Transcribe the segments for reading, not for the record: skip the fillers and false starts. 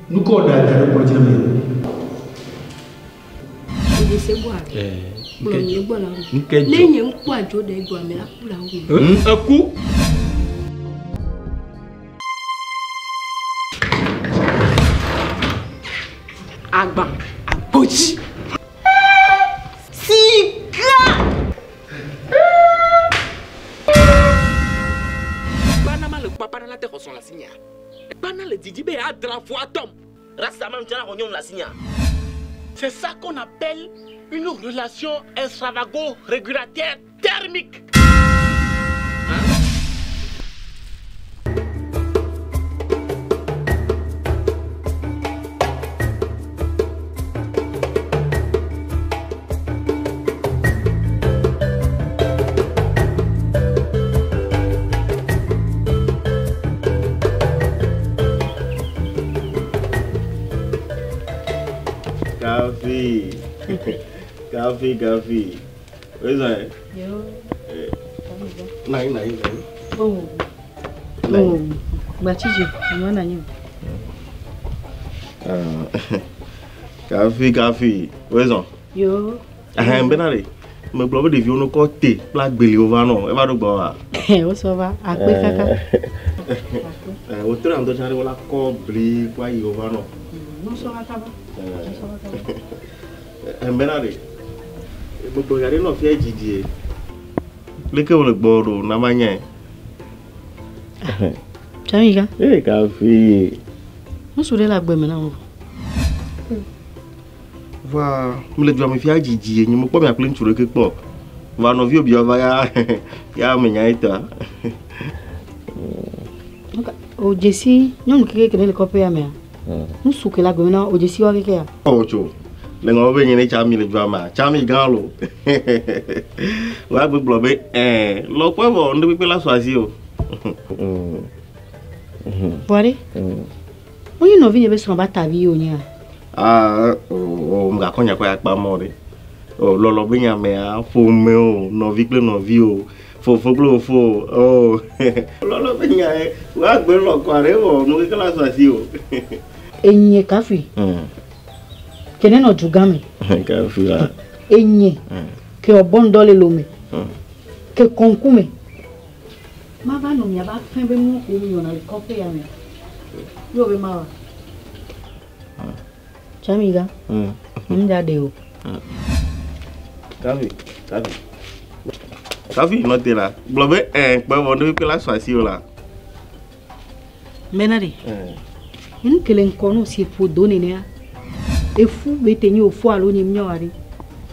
Nuka wòɖe ada ɖe kplɔ dzi na mi? Ne nye ŋkpɔ adzo ɖe egbɔ ame la ku la wo. Eku. Agba agbodzi. Sika. Kpana le kpapana la te xɔsɔn le asinya. Kpana le didi be adra ƒu atɔm. Rasta même tsana xɔ nyɔnu le asinya. C'est ça qu'on appelle une relation extravago-régulataire thermique. Kafi. Kafi, Kafi. Where's that? Yo. Nai, nai, nai. Oh. Oh. Gbachiji, mwana nyo. Kafi, Kafi. Where's that? Yo. Ah, mbenare. Me gblɔ be ɖeviwo no kɔ te kple agbeliwo va nɔ. Eva ɖo gbɔ wa. Wo sɔ va akpe kaka. Eh, wotrɔ ŋdɔ tsã ɖe wola kɔ bli kple ayiwo va nɔ. No sɔ va kaba. Eh, mbenare. Gbogbo ya ɖe nɔ fia dzidie. Leke wole gbɔ ɖo na ma nyae. Tsamiga. Ee, Kafi. Ŋutsu ɖe le agbe me na wo. Va, mele dua me fia dzidie nye mekpɔ mia kple ŋutsu ɖeke kpɔ. Va nɔviwo bia va ya ya me nya etɔa. O dzesi nyɔnu keke ke ne le kɔƒe ya mea. Ŋutsu ke le agbe me na o dzesi wa keke ya. Ɔ tso. Le ŋɔ be nye ne tsami le dua mea, tsami gã lo. Wa gbe gblɔ be ɛɛ lɔkpɔe vɔ ŋɖe kpekpe la sɔ asi o. Vɔ ɖe. Wonye nɔvinye be srɔ̃ ba tavi ye wònyea? Ah, o mgakɔ nya kɔ ya kpa mɔ ɖe. O lɔlɔ be nya mea, ƒome o, nɔvi kple nɔvi o, fofo kple fofo o. Lɔlɔ be nya ye, wa gbe lɔkɔ ɖe vɔ nu keke la sɔ asi o. Enye Kafi. Ke ne nɔ dugã me. Kafi la. Enye. Ke ɔbɔ ŋdɔ le lome. Ke kɔnku me. Ma va nɔ miava fɛn be nu ko mi wɔna le kɔƒe ya me. Yo be ma wa. Tsamiga. Ŋdza ɖe o. Kafi, Kafi. Kafi nɔ te la. Gblɔ be ɛɛ kpɛ vɔ ne kpe la sɔ asi o la. Mena ɖe. Nu ke le ŋkɔ no si ƒo do nenea. Efu be te nye ofo alo nye miɔ aɖe.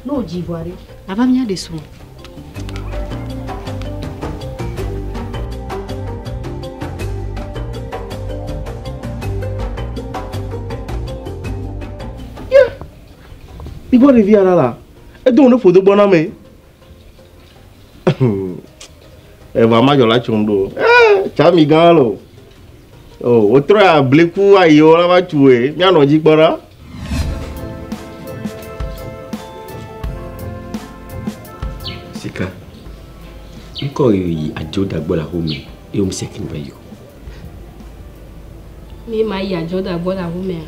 Ne o dzi vɔ aɖe, ava mía ɖe srɔ̃. Ibɔ ɖevi aɖe la, edo ne ƒo do gbɔ na me. Eva madzɔ la tsom ɖo. Tsami gã lo. O, wotrɔ ya bliku ayiwo la va tue. Míanɔ dzi kpɔ ɖa. Sika, ŋkɔ yi adzo da gbɔ le axome eye wo se kini va yi o. Mi ma yi adzo da gbɔ le axomea.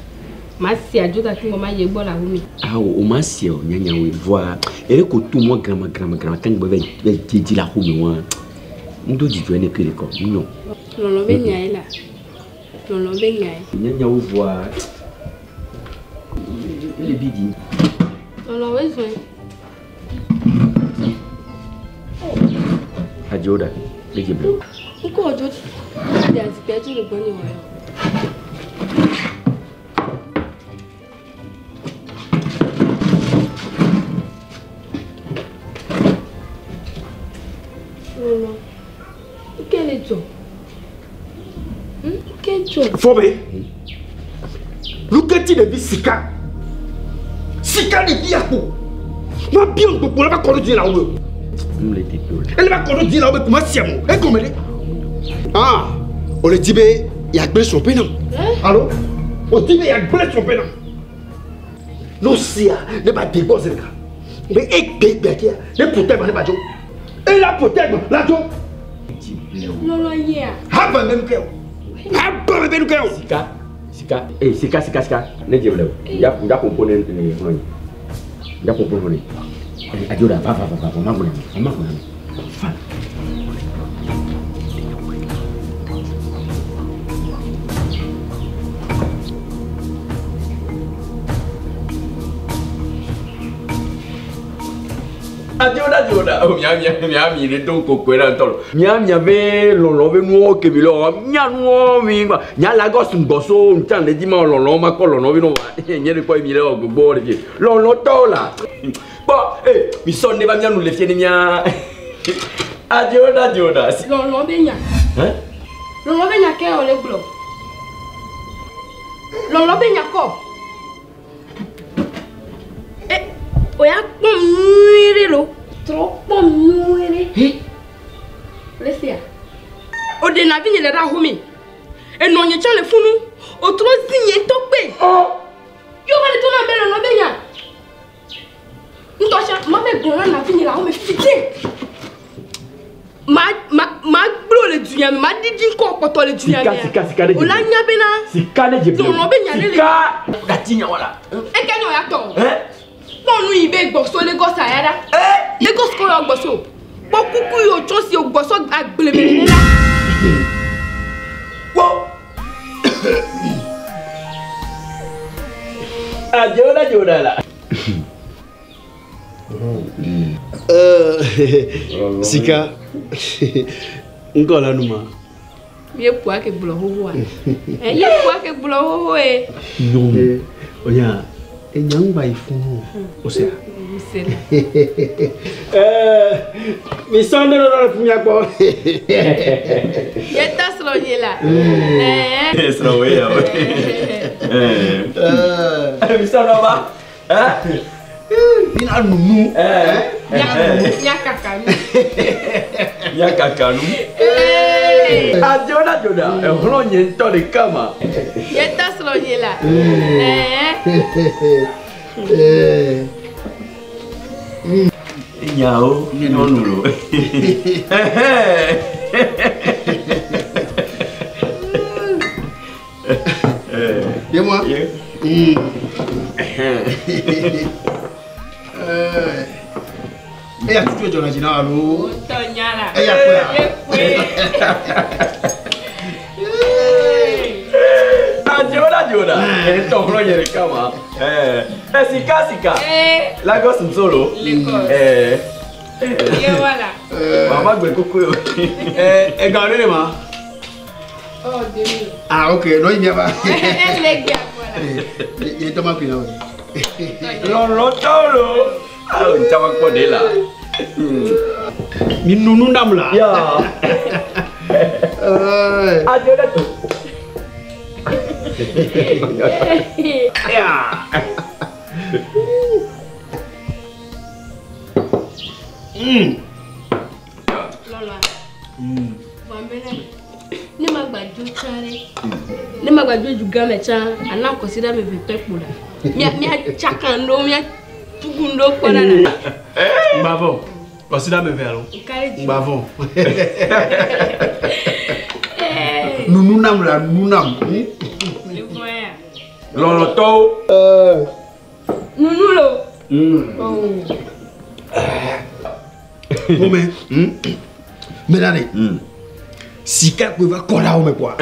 Ma si adzo da tún ma yi gbɔ le axome. Awo o ma si o nyanya wo voa ere ko tu mɔ grama grama grama kan gbɔ bɛ bɛ dzedzi le axome wa. Ŋdo dzidzɔ ne kele kɔ nyɔ. Lɔlɔ be nya ye la. Lɔlɔ be nya ye. Nyanya wo voa ele bi di. Lɔlɔ be zɔn. Adzo da le dze ble. Ŋkɔ dzo de azikpɛ dzo le gbɔ nye wɔ yɔ. Lɔlɔ, nke le dzɔ? Nke dzɔ? Fɔbe, luketi ɖevi sika, sika ɖevi akpo, ma bi ŋgbogbo la va kɔ ɖo dzi na wo. Nu le teƒe o. Ele va kɔ ɖo dzi na wo be kuma sia mo, egɔme ɖe. Ah, o le di be yeagblẽ srɔ̃ƒe nam. Alo, o di be yeagblẽ srɔ̃ƒe nam. No sia ne ba de gbɔ zi ɖeka. Be egbe gbea dzia, ne ƒo tɛgbe ne ba dzo. Ela ƒo tɛgbe la dzo. Lɔlɔ yea. Haba me nu ke o. Haba me be nu ke o. Sika, Sika, eh sika sika sika. Ne je vle. Ya ya popo ne ne honi. Ya popo honi. Ajoda va va va va ma gbona. Ma gbona. Fa. Ajoda ajoda. Oh mia mia mia mi le don ko ko la ntolo. Mia mia ve lolo ve nuo ke mi lo. Mia nuo mi gba. Nya Lagos ngboso nchan le di ma lolo ma ko lolo vi no wa. Nye le ko mi le o gbogbo le fi. Lolo to la. Bon, eh mi son ne va mia nu le fi ni mia. Ajoda ajoda. Lolo be nya. Hein? Lolo be nya ke o le gblɔ. Lolo be nya ko. Eh, oya kpɔm nyuie lo. Trɔ kpɔm nyuie. He? Lesia. O de na vi nye le ɖe ahome. Enɔ nye tsã le funu. O trɔ zi nye ŋutɔ kpe. Oh. Yo va le to na be lɔlɔ be nya. Ŋutɔ tsã ma be gblɔ na navi nye le ahome fidze. Ma ma ma gblɔ le dunya me, ma didi ŋkɔ kpɔtɔ le dunya Sika mea. sika sika ne je. O la nya bena. Sika ne je. Lɔlɔ be nya ne le. Sika. Dati nya wala. Eke nye o ya tɔ. Hein? Kpɔ nu yi be gbɔsɔ Lagos aya ɖa. Eh? Lagos kɔ yɔ gbɔsɔ. Kpɔ kuku yi wòtsɔ si wògbɔsɔ agble me nene la. Wo. Ajoda ajoda la. Sika, ŋkɔ la numa. Ye kpoa ke gblɔ xoxoa. Ye kpoa ke gblɔ xoxo ye. Nyɔnu, onya, enya ŋgba yi fún o. O sea. Se la. Mi sɔn ne lɔ fún mia gbɔ. Ye ta srɔ̃ nye la. Srɔ̃ wo ya o. Eh. Mi sɔn ba. Hein? Mi na nunu. Nya kaka nu. Ya kaka nu. Ajoda ajoda. Ehlɔ nye ŋutɔ ɖeka ma. Ye ta srɔ̃ nye la. Nyawo nyɔnu lo. Ye moi. Ye. Eya tutu edzɔna dzi na alo. Wotɔ nya la. Eya kpɔe. Ye kpoe. Ajoda ajoda. Etɔ hlɔ nye ɖeka ma. Sika sika. Lagos nsolo. Lagos. Ye wala. Mama gbe koko yo. Ega ɖe le ma. Oh, demi. Ah ok, nɔ yi miaba. Ele gbea kpɔ la. Ye tɔ ma kui na o. Lɔlɔtɔ lo. Awo ntama kpɔ de la. Mi nunu nam la. Ya. Ajoda to. Ya. Lɔlɔa. Vɔ mena. Ne ma gba dzo tsã ɖe. Ne ma gba dzo du gã me tsã, ana kɔsi ɖe ame eve pɛ kpo la. Mía mía tsaka ŋɖewo, mía tugu ŋɖewo kpɔ ɖa la. Ŋgbavɔ. Kɔsi ɖe ame eve alo. Nka ɖe dzi. Ŋgbavɔ. Nunu nam la, nunu nam. Evɔ ya. Lɔlɔtɔwo. Nunu lo. Oh. Gome. Mena ɖe. Sika kpoe va kɔ ɖe wo me kpoa.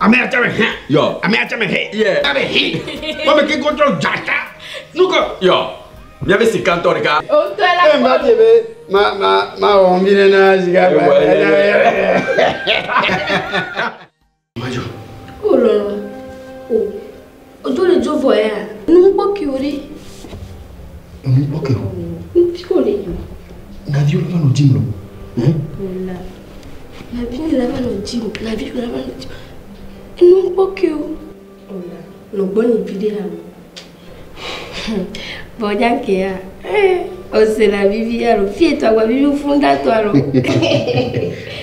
Ame ya tsa me hã. Yɔ. Ame ya tsa me he. Yeah. Ame he. Wɔme ke kɔtrɔ dzata. Nukɔ. Yɔ. Miabe sika ŋutɔ ɖeka. O ŋutɔ la E ma bie be ma ma ma wɔ mi ɖe na sika kpoe. Madzo. O lɔlɔ. O. O dzo le dzo vɔ ya. Nukpɔ ke o ɖe. Nukpɔ ke o. Nufi ko le yi. Naviwo le va nɔ dzim lo. Ola. Navi nye la va nɔ dzim. Navi la va nɔ dzim. Nukpɔ ke o. Ola. Nɔ gbɔ nyi vi ɖe la lo. Bɔdza ke ya. O se la vivi ya lo. Fie tɔ agba vivi fún datɔ lo.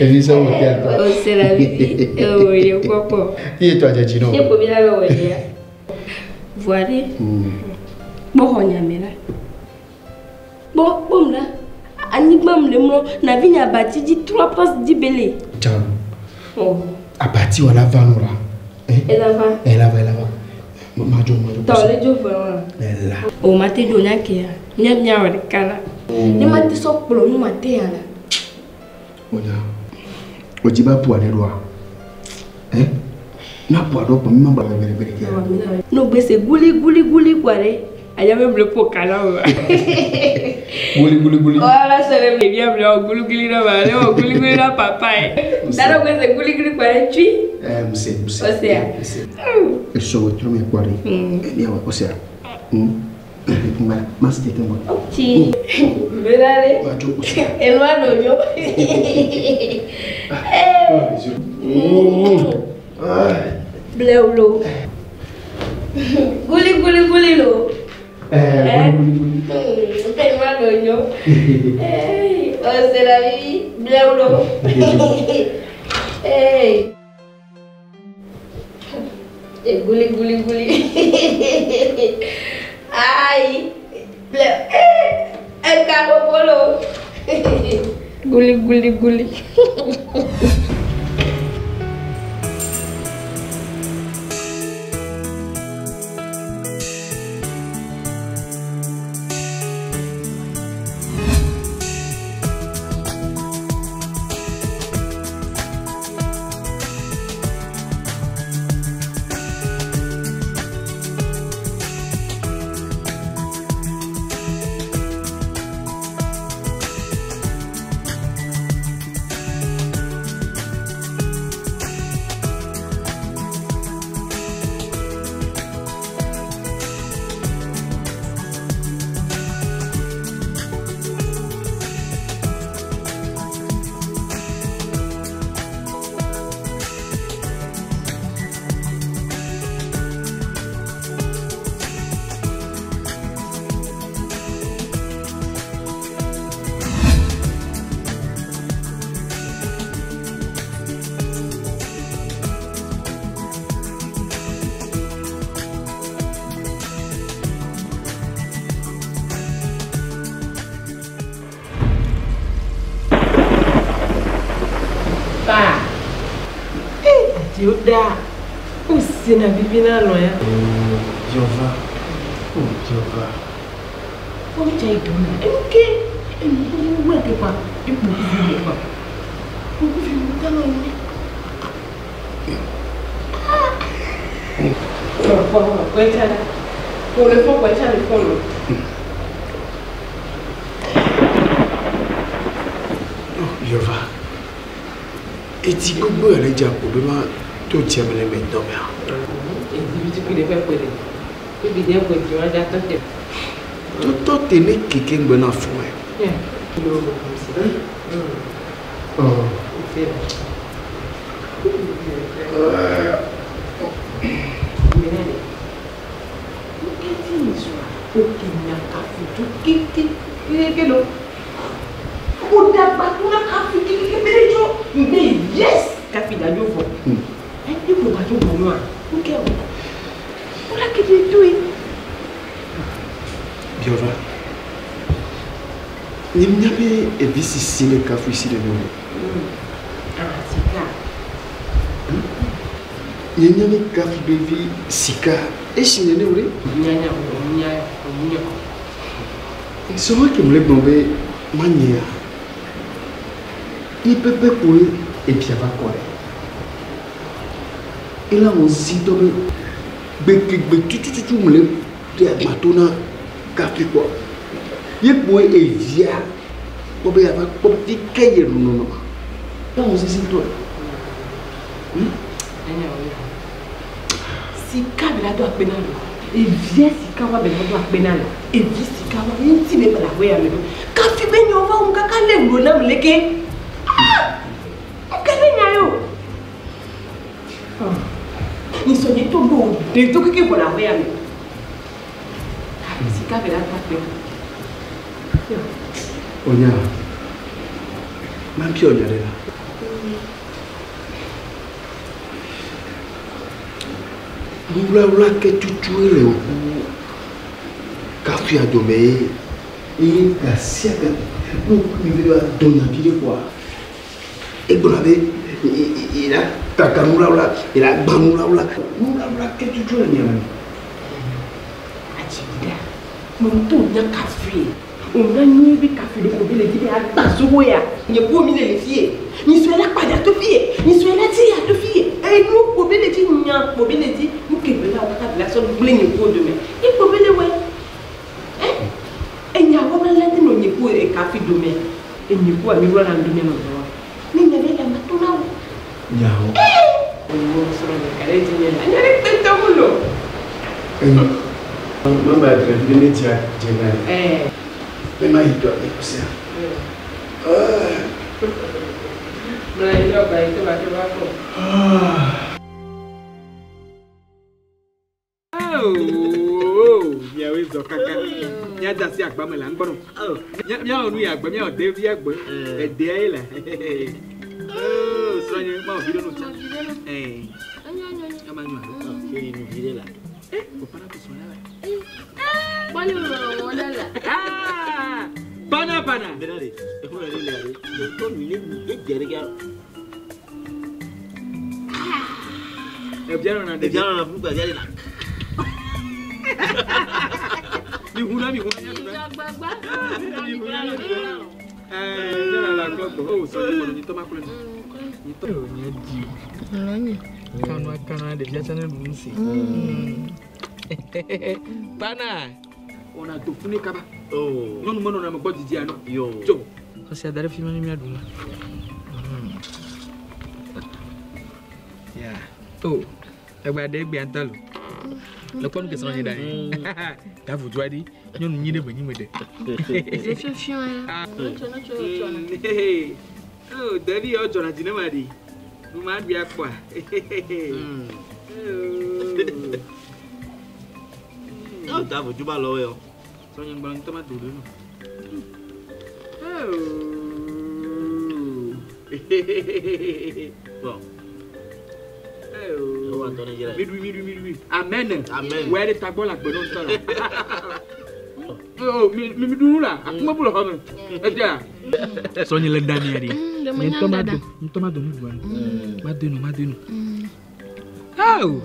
Evi sɔ wò tia tɔ. O se la vivi. O ye kpɔkpɔ. Iye tɔ adze dzi nɔ. Ye ko mi la bɛ wɔ ya. Vɔa ɖe. Kpɔ xɔ nyame la. Kpɔ kpɔm la. Anyigba mu le mlɔ. Navi nye abati dzi 3 places dzi bele. Dza. Oh. Abati wala va nu la. Ela va. Ela va, ela va. Madzo, madzo. Tɔ le dzo vɔ wa. Ela. O ma te dzo nya ke ya. Nya mia wɔ ɖeka la. Ne ma te sɔ kplɔ nu ma te ya la. Onya. O dzi ba ƒoa ɖe ɖoa. Eh? Na ƒoa ɖo kpɔ mi ma gba gbegbe gbegbe ke. No gbese guli guli guli kwa ɖe. Aya be ble ƒo ka na o. Guli guli guli. Wala sere ble bia ble o guli guli na ba le o guli guli na papa e. Daro gbese guli guli kwa ɖe tui. Eh, mse, mse. Osea. Esɔ wetro mi kpɔ ɖe. Mia wɔ osea. Ma, ma si tete mo. Ti. Bela le. Madzo osea. Enua donyo. Blewlo. Guli guli guli lo. Eh, guli guli guli. Enua donyo. Eh, osera bibi blewlo. Eh. Eh, guli guli guli. Ai. Ble. Eh, eh kapopolo. Guli guli guli. Yoda, o se na vivi na lɔ ya. Yova. Oh, Yova. O mi dza yi dɔn na. Enu ke enu ko wu ɛkɛ pa ekpo kuvi mi pa. Kuvi mi ta na wuli. Fɔ fɔ kɔɛtsa la. Kò le fɔ kɔɛtsa le fɔ lɔ. Yova. Eti gbogbo yɛrɛ dza ko be ma to dze me le me dɔ mea. Edi bi tukui de fɛ kpe de. Ebi de kpe dzi wa dza tɔ te. Tɔtɔ te ne keke ŋgbe na fún ɛ. Biova. Nye mía be evi sisi le kafu si le nu. Nye mía be kafu be vi sika esi nene wo ɖe. Sɔhɔ ke mu le gblɔ be manyea. Ye pɛpɛ koe evia va kɔ ɖe. Ela wɔ zi tɔ be gbekegbe tutututu mu le ɖe agbato na kafi kpɔ. Ye kpoe evia kpɔ be yava kpɔ fi ke ye nɔnɔ. Ela wɔ zi tɔ. Sika bɛ la do akpe na lo. Evia sika wa bɛ la do akpe na lo. Evi sika wa ŋuti bɛ bala wɛ ya mɛ do. Kafi bɛ nyɔ va ŋu kaka le wlo nam leke. Ah! Ŋkele nya yo. Nisɔnye to gbɔ de to keke bɔ la wɛ ya mɛ. Sika bɛ la do akpe na. Onya. Ma bi onya ɖe la. Nuwlawla ke tutu le wò kafui adome ye ye gasia ga nu mi be va dɔnya vi ɖe kɔa egblɔna be ye la Kaka nulawula, ele agba nulawula. Nulawula ke tutu le mia me. Adzida, me to nya kafi. On a nyui be kafi do ko be le di be agba zogo ya. Nye ko mi le le fie. Ni so la kpada to fie. Ni so la ti ya to fie. E nu ko be le di nya ko be le di. Nu ke be la o ka la so gble nye ko de me. I ko be le we. Eh? E nya wo be le ti no nye ko e kafi do me. E nye ko ami wala ndo me no wa. Ni nya be la matuna o. Nya o. Eh. O so le kare ti nye la. Nya re pe to mulo. Mama de ne tia jena. Eh. Mais ma yi do e ko sia. Ah. Mla yi do ba yi to ba to ba ko. Ah. Oh, miawoe zɔ kaka. Míada asi agba me le anyigba nɔ. Míawɔ nu yi agbe, míawɔ de vi agbe. Edea ye le. Oh, srɔ̃nye, mawɔ vi ɖe no tsa. Eh. Ama nyoa. Ke nu vi ɖe la. Eh, papa na ko srɔ̃ la. Bɔli wɔ ɖe la. Ah! Pana pana. Bena de, eƒe le le ɖe. Tɔ nu ne ne dze ɖe kia. Evia nɔna ɖe. Evia nɔna ƒu gba via ɖe la. Mi hu na mi hu na. Mi hu na mi hu na. Eh, ne la klɔ gbɔ. Oh, sɔ ne kpɔnɔ nyitɔ ma klɔ. Nyitɔ. Oh, nye di. Nɔnye. Kanua kanua ɖevia tsã ne ɖu nu si. Pana. Wɔna do funu kaba. Oh. Nyɔnu menɔna me gbɔ didi anɔ. Yo. Tso. Xɔsi da ɖe fi ma ne míaɖu nu. Ya. Oh. Egba ɖe egbea ŋutɔ lo. Le kpɔ nu ke srɔ̃nye ɖa ye. Davu dua ɖi. Nyɔnu nyi ɖe menyi me ɖe. Fiɔfiɔ ya. Nɔtsɔ nɔtsɔ nɔtsɔ na. Oh, ɖevi yawo dzɔna dzi ne ma ɖi. Nu ma ɖui akpɔa. Oh, davu du ba lɔ yɔ. Srɔ̃nye gblɔ ŋutɔ ma do ɖe nu. Bon. Mi ɖui mi ɖui mi ɖui. Amen. Amen. Wɛ ɖe tagbɔ le agbe nɔ ŋutɔ la. Oh, mi mi ɖu nu la. Akuma bu le xɔ me. Edia. Srɔ̃nye le ɖa mia ɖi. Ŋutɔ ma do, ŋutɔ ma do nu ɖua nu. Ma do nu, ma do nu. Awo.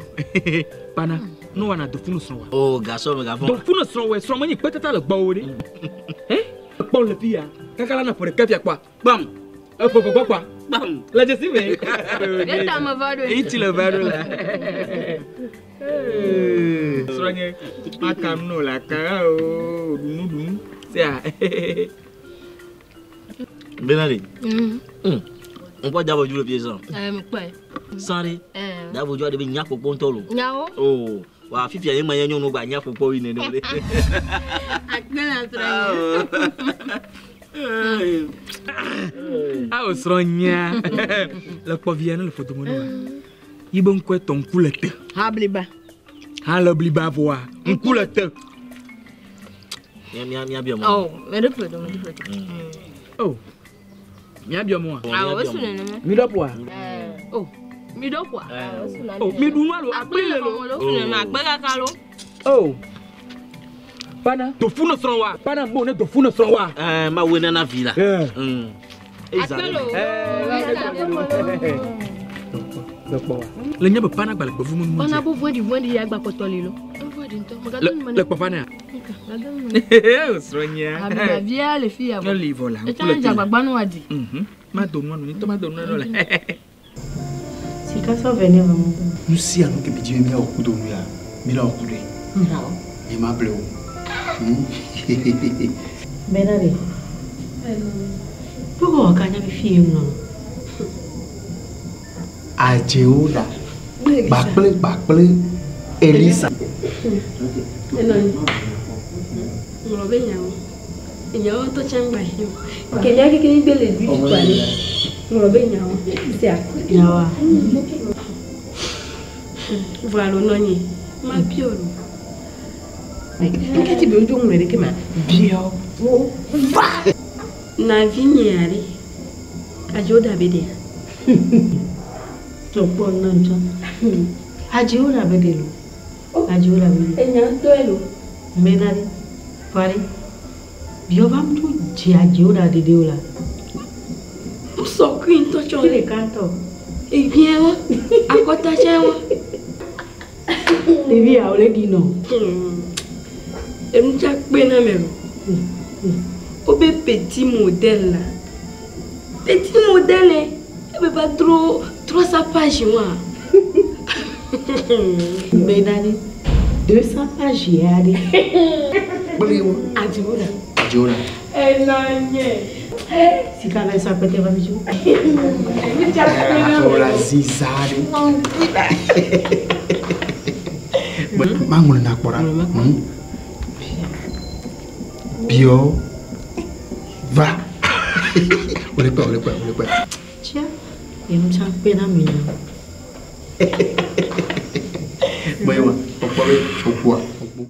Pana, nu wɔna do funu srɔ̃ wa. Oh, gasɔ me gafɔ. Do funu srɔ̃ wɛ, srɔ̃ me nyi kpetata le gbɔwò ɖe. Eh? Kpɔ le fi ya. Kaka la na ƒo ɖeka fia kpɔa. Kpam. Eƒo ƒo gbɔ kpɔa. Kpam. Le dzesi me. Ɖe ta me va ɖo. Etsi le va ɖo la. Srɔ̃nye, maka nu no la ka o, ɖunu ɖunu. Sia. Bena de. Ŋkɔ davo dzu le fie sã. Eh, me kpɔe. Sã ɖe. Eh. Davo dzua ɖe be nya kpɔkpɔ ŋutɔ lo. Nyawo. Oh, wa fifia ye ma nye nyɔnu gba nya kpɔkpɔ yi nene ɖe. Akpe na srɔ̃nye. Awo srɔ̃nyea. Le kpɔvia ne le ƒodome nua. Yi be ŋkɔe tɔ ŋku le te. Ha bliba. Ha le bliba vɔa, ŋku le te. Mia mia mia biɔ mɔ. Oh, me ɖe ƒodo, me ɖe ƒodo. Oh. Mia biɔ mɔa? Awo, esu nenema. Mi ɖɔ ƒoa? Eh, oh, mi ɖɔ ƒoa? Oh, mi ɖu nu alo akpli le lo. Esu nenema, akpe kaka lo. Oh. Pana, dofu ne srɔ̃ wa. Pana, mo ne dofu ne srɔ̃ wa. Eh, ma wo nana vi la. Eh. Akpe lo. Le kpɔ wa. Le nye be pana gba le gbevu me nu. Pana bo vɔ̃ɖi vɔ̃ɖi ya gba kpɔtɔ li lo. Vɔ̃ɖi ŋutɔ. Megado nu me Le kpɔ pana. Megado nu me ne. Srɔ̃nyea. Abiba via le fi ya. Ne li vɔ la. Etsa ne dzagbagba nu adi. Ma do nu anu, ŋutɔ ma do nu anu le. Sika sɔ vɛ ne me. Nu sia nu ke mi dzi be míawɔ kudo nu ya, mi la wɔ ku ɖe. Nyawo. Nye ma ble o. Bena de. Kpɔkɔ wɔ ka nya be fi ye ŋu nɔ. Adzewo ɖa. Gbakple gbakple Elisa. Enɔ nyi. Ŋlɔ be nyawo. Nyawo ŋutɔ tsã ŋgba hi o. Ke mía keke mi gbe le du dzi kpɔa ɖe. Ŋlɔ be nyawo. Sia. Nyawoa. Vɔ alo nɔ nyi. Ma biɔ lo. Nke ti be wodzo ŋlɔe ɖeke ma biɔ wo va. Navi nyea ɖe. Adzewo ɖa be ɖea. Tɔ kpɔ nɔ ŋutɔ. Adzewo ɖa be ɖe lo. Adzewo ɖa be ɖe. Enya ŋutɔe lo. Mena ɖe. Vɔ ɖe. Biɔ va ŋutsu dze adzewo ɖa ɖeɖe o la. Ŋusɔ kui ŋutɔ tsɔ. Fi ɖeka ŋutɔ. Egbia wa, akɔta tsɛ wa. Ɖevi ya wòle ɖi nɔ. Enu tsa kpe na me o. Wobe petit modèle la. Petit modèle, ebe va trop 300 pages wa. Bena ɖe 200 pages ya ɖe. Kple wa. Adziwo ɖa. Adziwo ɖa. Ena nye. Sika va sa pɛtɛ va mi tso. Enu tsa kpe na me. Atsɔ la ziza ɖe. Maŋlɔ na kpɔ ɖa. Biɔ va. Wòle kpɛ, wòle kpɛ, wòle kpɛ. Tsia, enu tsa kpe na me nya. Bɔyɛ wa, ɔkpɔ be ɔkpɔa, ɔkpɔ.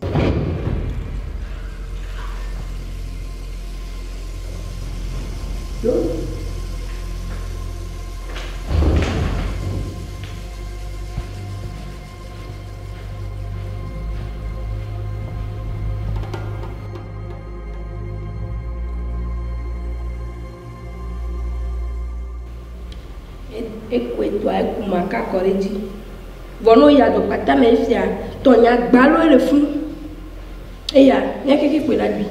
Ekoetoa ekuma kakɔ ɖe dzi. Vɔ ne woyi adokpata me fia, tɔnya gbalo le fún. Eya, mía keke kpoe la ɖui.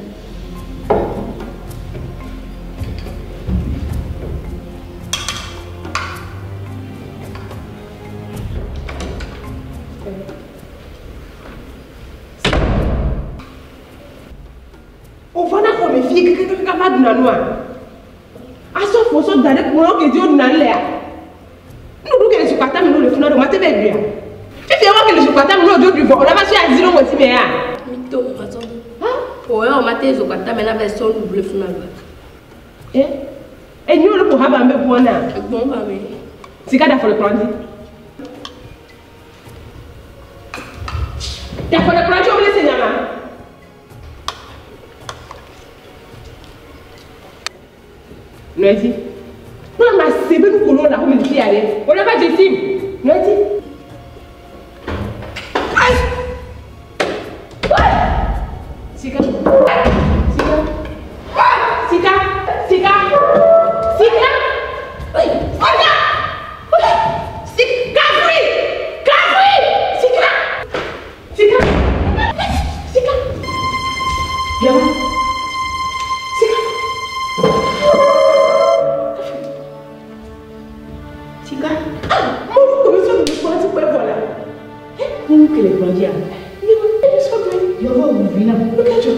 Wòva na xɔ me fie kekekeke va ɖuna nua. Asɔfo sɔ da ɖe kplɔ ke dzi woɖuna nu lea. Nuɖuɖu ke le zikpata me ne wole funa ɖo mate be ɖuia. Fifia wa ke le zikpata me ne wodzo ɖui vɔ, wòle va sɔ azi ɖe ŋɔti me ya. Mi to me va sɔ do. O ya o mate zikpata me na va sɔ nuɖuɖu le funa ɖua. Eh? Enyo le ƒo hã ba me ʋua na. Egbɔn ba me. Sika da afɔ le kplɔ dzi. Da afɔ le kplɔ dzi wo le se nyama. Nɔedzi. Kple ma se be nukolo le aƒeme fia ɖe. Wòle va dze sim. Nɔedzi. Sika. Sika. Sika. Sika. Sika. Sika. Sika. Kafui. Kafui. Sika. Sika. Sika. Viens. Sika. Sika. Ah, mon commission de quoi tu peux voilà. Kunu kele kplɔ dzia. Yɔvɔ wuvi na. Nuka dzɔ?